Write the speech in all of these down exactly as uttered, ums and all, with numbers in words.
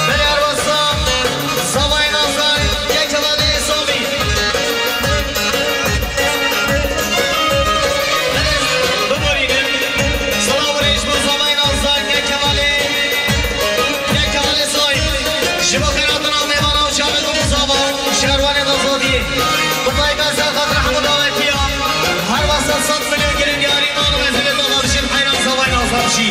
Belê her wesa, zavayê Nazan, yek hevalê Somî. Belê, biborînin. Silav û rêz bo zavayê Nazan, yek hevalê, yek hevalê Somî. Ji bo xêr hatina mêvana û çavê ku zava, şervanê Azadiyê. Bi taybet ser xatir hemû dawetiya. Her wesa sed milyon girêdiyarî mal û mezelê zava bijîn heyran zavayê Nazan jî.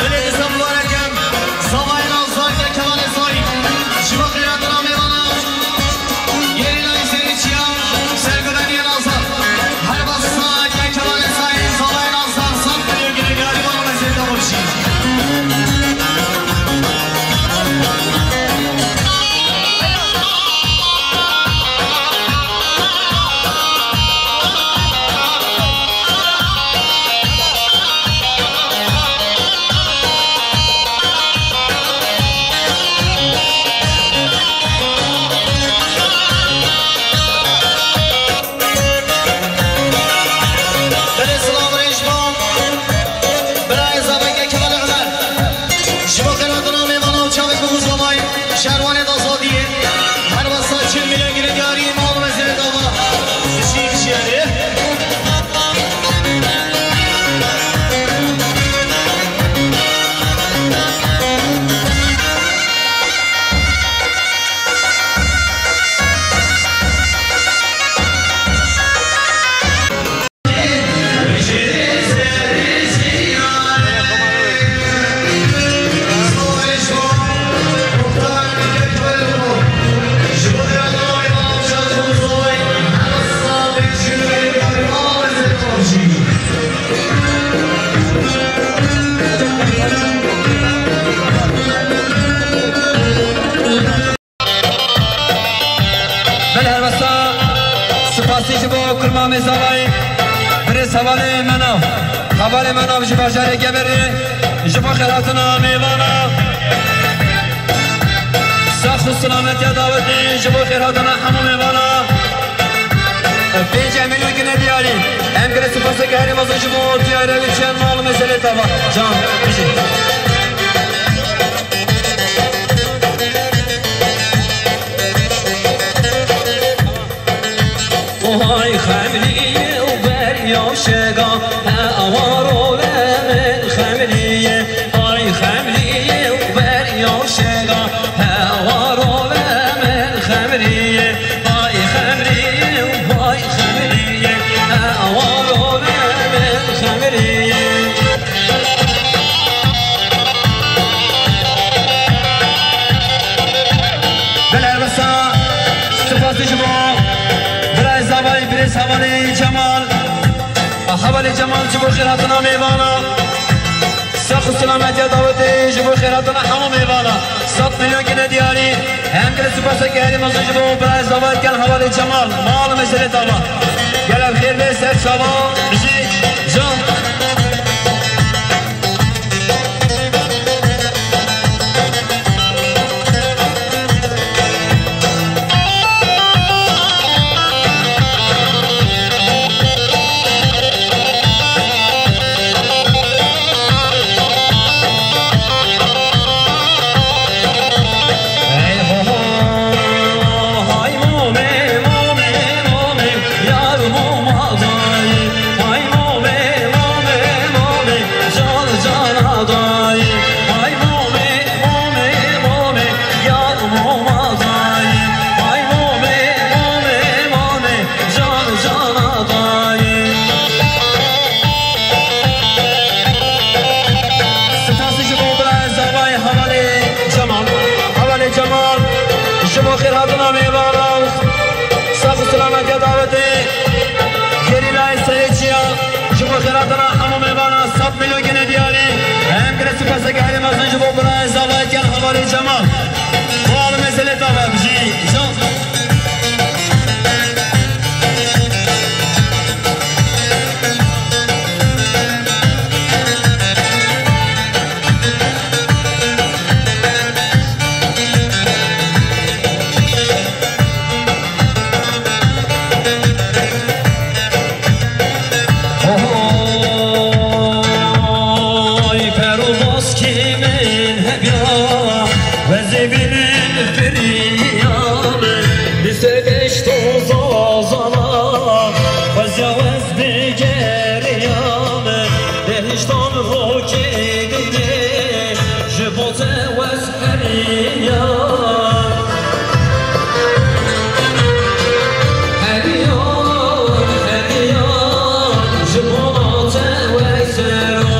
Belê dîsa mubarek e. Zavayê Nazan, yek hevalê Somî. Ji bo xêr hatina mêvana. Yerî layî serê çiya, sergudaniya Nazan. Her wesa yek hevalê Somî, zavayê Nazan, sed milyon girêdiyarî mal û mezelê zava bijî. Belê silav rêj bo. Birayê zavayê Kemal Ömer. Ji bo xêr hatina mêvana û çavê ku zavayê şervanê Azadiyê. Her wesa çil milyon girêdiyarî mal û mezelê zava. Bijî, bijî erê. Belê helbesta spasî ji bo kurmamê zavayê birêz hevalê Menav. Hevalê Menav ji bajarê Gemerê ji bo xêrhatina mêvana. Sax û silametiya dawetê ji bo xêrhatina hemû mêvana. Pênc milyon gine diyarî. Em gire spaseke herî mezin ji bo diyare û çiyan mal û mezelê zava. Can, bijî. Ohay xemliyê û berya şega, he awaro le min xemliyê. Ay xemliyê û berya şega, he awaro le min xemliyê. Ay xemliyê û ay xemliyê, he awaro le min xemliyê. Belê helbesta spasî ji bo birayê zavayê birêz hevalê Cemal. Hevalê Cemal ji bo xêrhatina mêvana. Sax û silametiya dawetê ji bo xêrhatina hemû mêvana. Sed milyon gine diyarî. Em gire spaseke herî mezin ji bo birayê zavayê dikan hevalê Cemal. Mal û mezelê zava. Gel ev xêr be ser çava. Bijî can. Xêratana mêvanan, sax û silametiya dawetê, gerîlayê serê çiya, ji bo xêratana hemû mêvanan sed milyon gene diyarî, em gire spaseke herî mezin ji bo birayê Zalayê Kel hevalê Cemal. Bo alî meselê tawa bijî, can. Oy, pero baskê min hebya, wezê bînin firîya min, li ser deşto zazana, xwezya wez bigeriya min, behiştan rokê dingê, ji bo te wez heriya. Heriya, heriya, ji bo te wez heriya.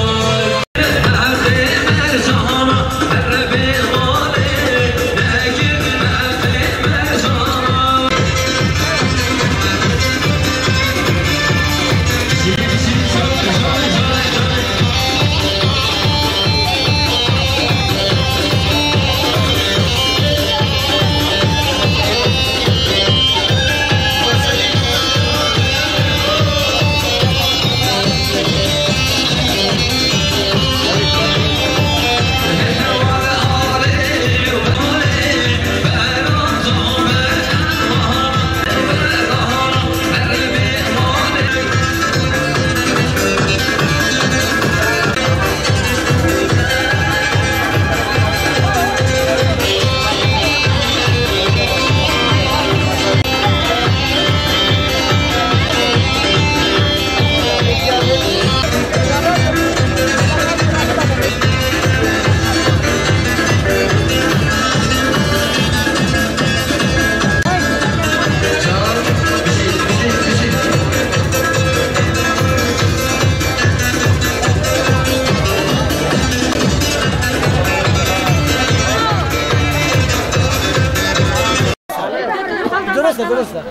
Durust e, durust e.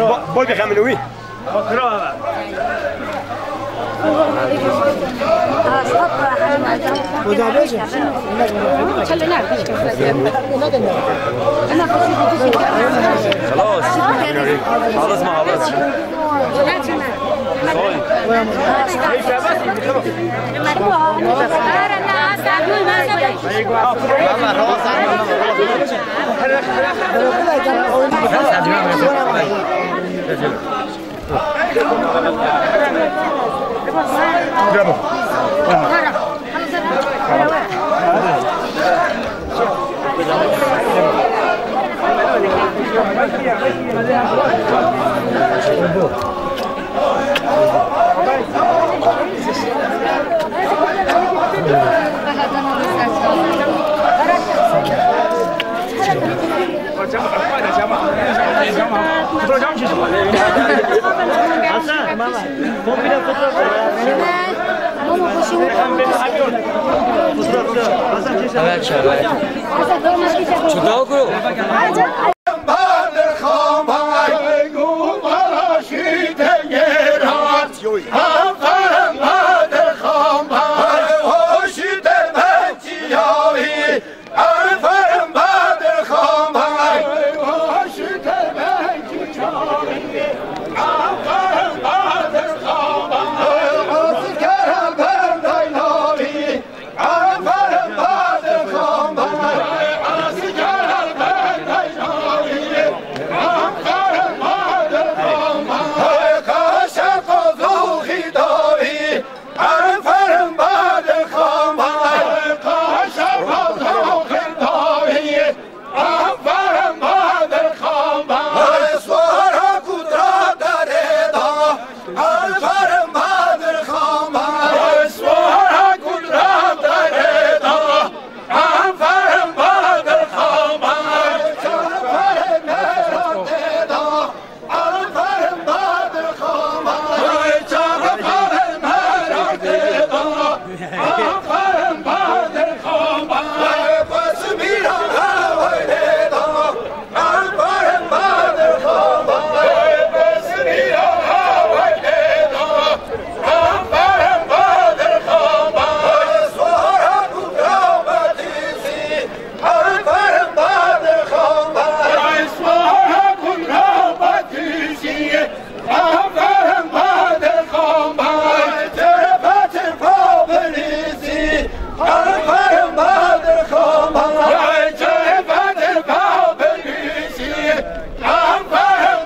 Bo-, bol bixemilî wî. Xelas. Xelas me, xelas. Soy. Bravo. Enferin Bedir Xaman. Ey keyfedir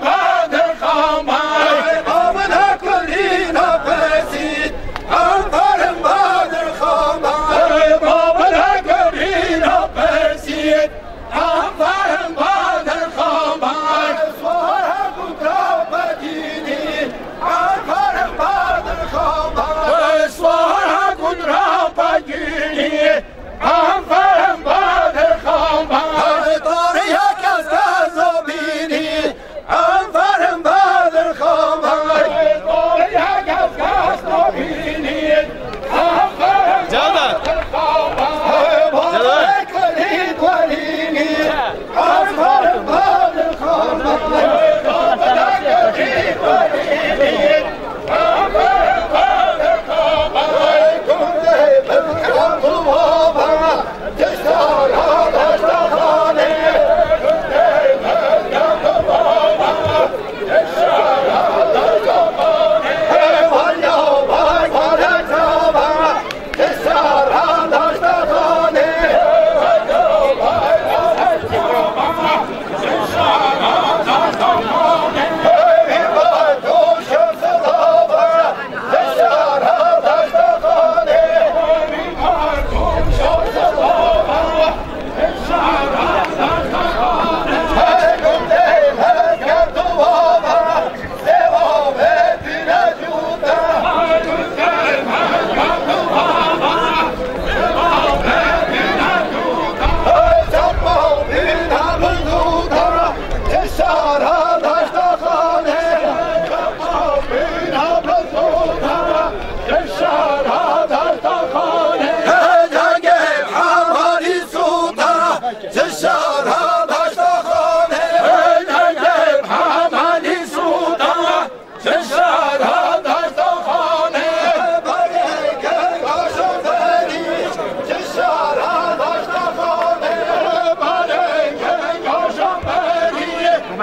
Bedir Xaman. Babına kulina pesit. Enferin Bedir Xaman. Babına kulina pesit. Enferin Bedir Xaman. Swara kudra bedini. Enferin Bedir Xaman. Swara kudra bedini. Enferin Bedir Xaman. Tariya kes kes nabînî. Enferin Bedir Xaman. Tariya kes kes nabînî. Enferin Bedir Xaman.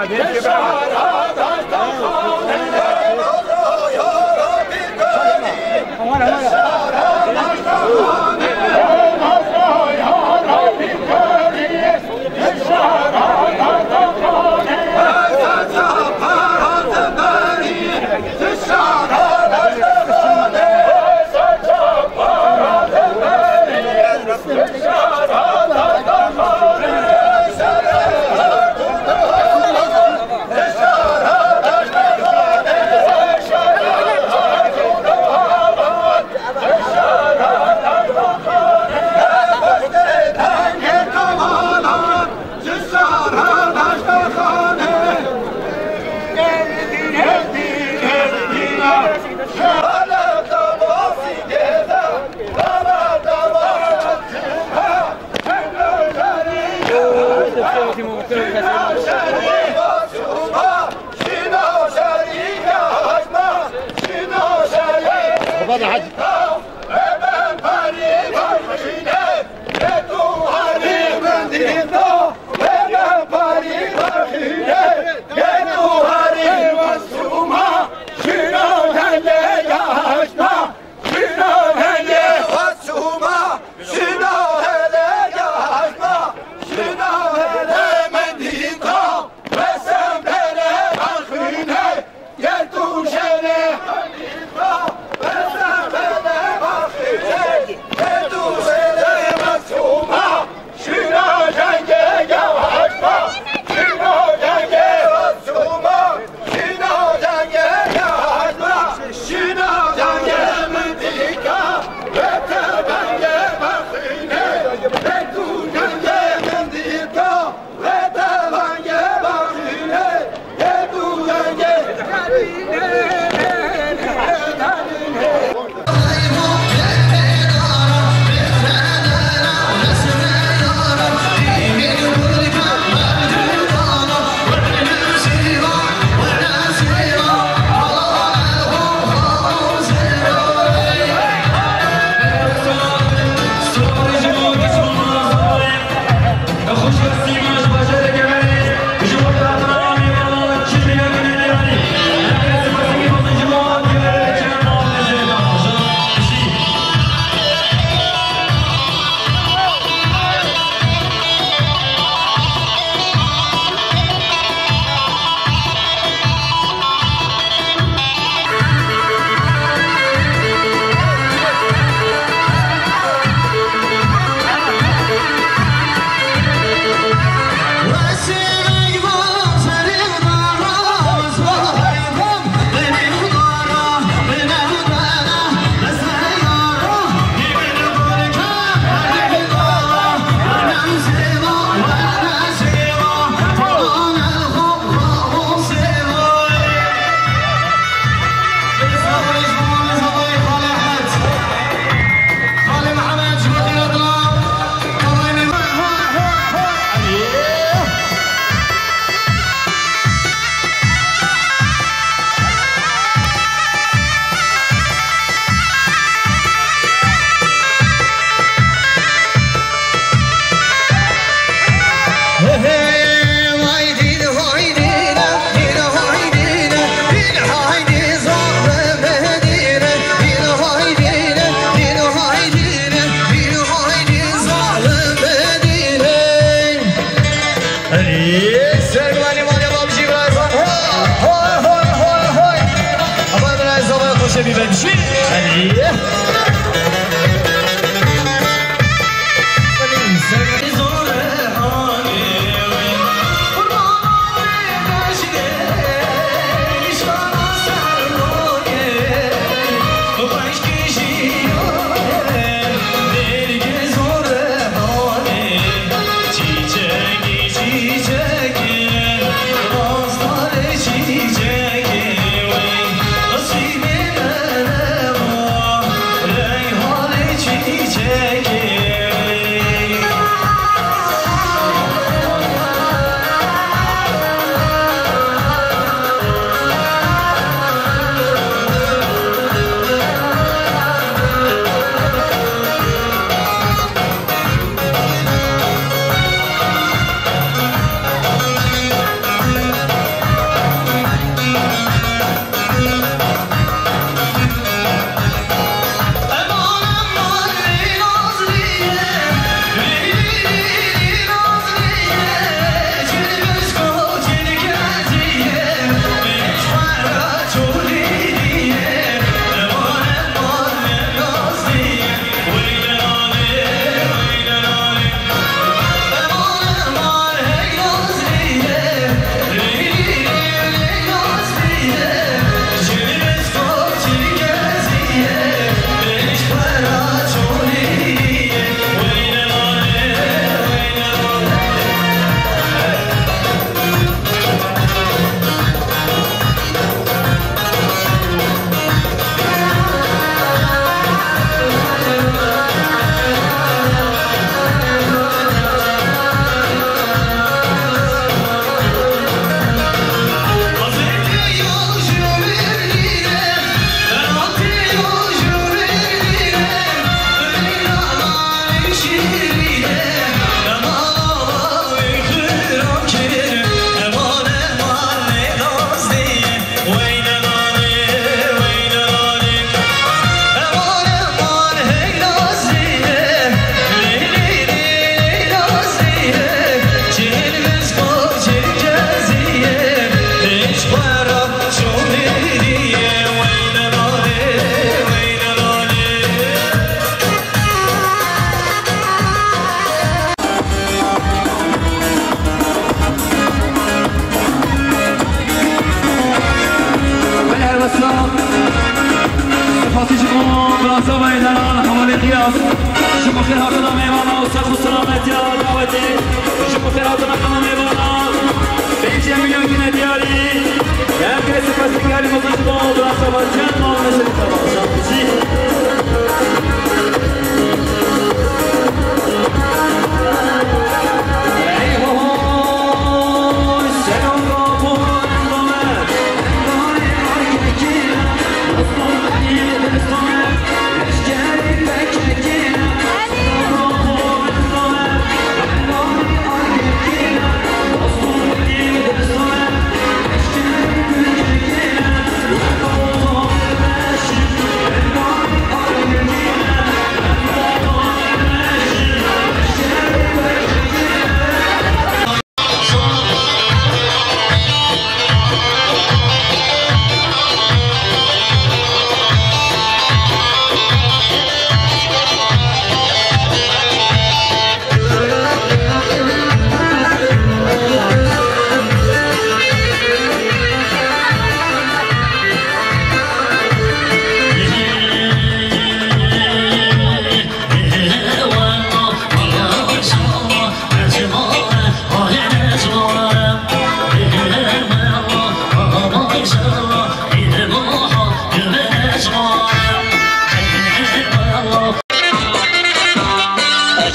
Cevdet. Cevdet. Belê helbesta. Sifatî ji bo birasa Weyderan, hevalê Qiyas. Ji bo xêr hatina mêvana û serx û selametiya dawetê. Ji bo xêr hatina hemû mêvana. Pêncî milyon tîne diyarî. Her kesî fesîkarî mezin ji bo birasa Weyderan, mawne şerîf teva. Şapçî.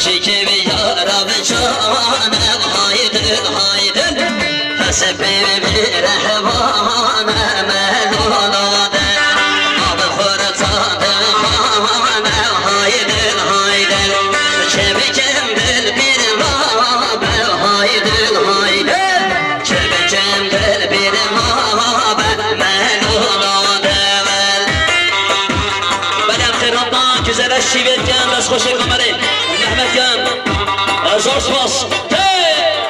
Çekê yara bi canem haydin haydin. Hesepê bi rehmane melûlade. Abi xurta dixane haydin haydin. Çebikim dil bir rabe haydin haydin. Çebikim dil bir rabe melûlade. Belê em xêr hatin, güzel şîvetiyan, dest xweşê kamerê. Mehmet Yan, e, zor spas. Hey,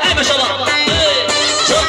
ey maşallah. Hey, zor.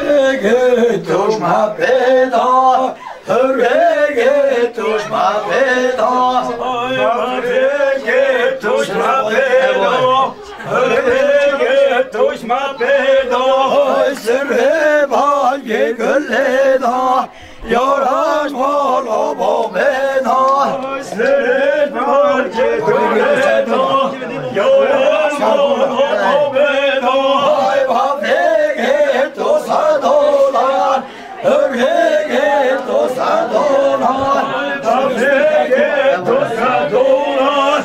Hêgê tûşma pêda, hêgê tûşma pêda. Hêgê tûşma pêda, hêgê tûşma pêda. Sirê bangê gulê da, Yaran mala babê da. Sirê bangê gulê da, yaran mala babê da. Ay bavê gê tu sedolan, hurê gê tu sedolan. Bavê gê tu sedolan,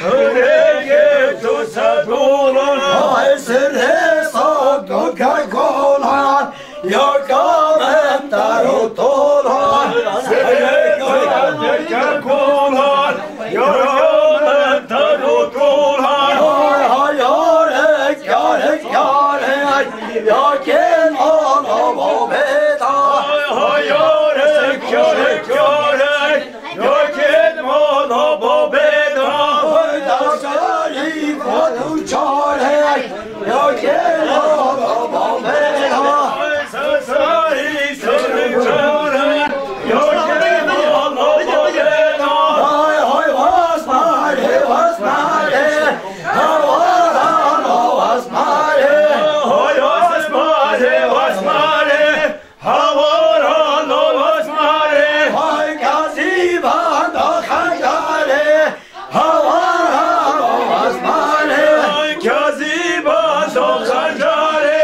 hurê gê tu sedolan. Ay sirê sado kekolan. Ya kamen taro tolan, sirê kamen kekolan, ya kamen taro tolan. Hay hay yarek yarek yarek, ya ken ana babeta. Hay hay yarek yarek yarek. Ya ken ana babeta. Hay da sarî fatu çare. Ya ken ana babeta. Sarî sarî çare. Ya ken ana babeta. Hay hay wasmare wasmare. Hawaran wasmare. Hay wasmare wasmare. Hawaran o wasmare. Hay kazîban da xencare. Hawaran o wasmare. Hay kazîban da xencare.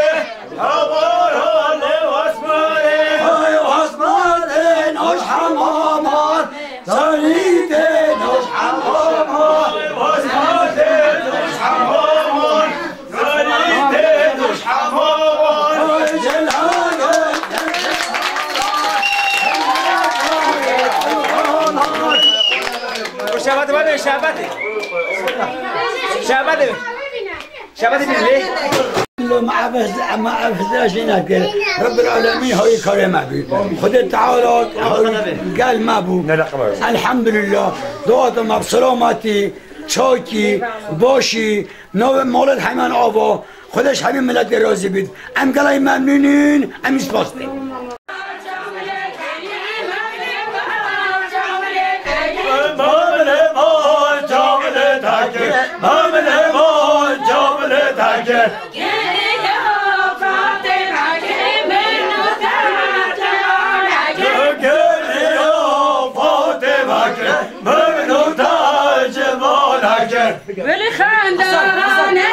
Hawaran o wasmare. Hay wasmare noş hamaman. Zanî tê noş hamaman. Hay wasmare noş hamaman. Şerbetê bibîne, şerbetê. Şerbetê bibîne. Şerbetê bibîne. Lo me efz, me efz jî nekir. Rabbil alemîn hayî karê me bî. Xwedê Teala gel me bû. Elhamdulillah. Dua da me bi selametî, çakî, başî, Navê malê hemen ava, Xwedê ji hemî miletê razî bît. Em gelek memnûn in, em jî spas dikin. Mamle ma camle take, mamle ma camle take. Geliyor Fatma ke, memnun ta cemal ke. Gül xandanê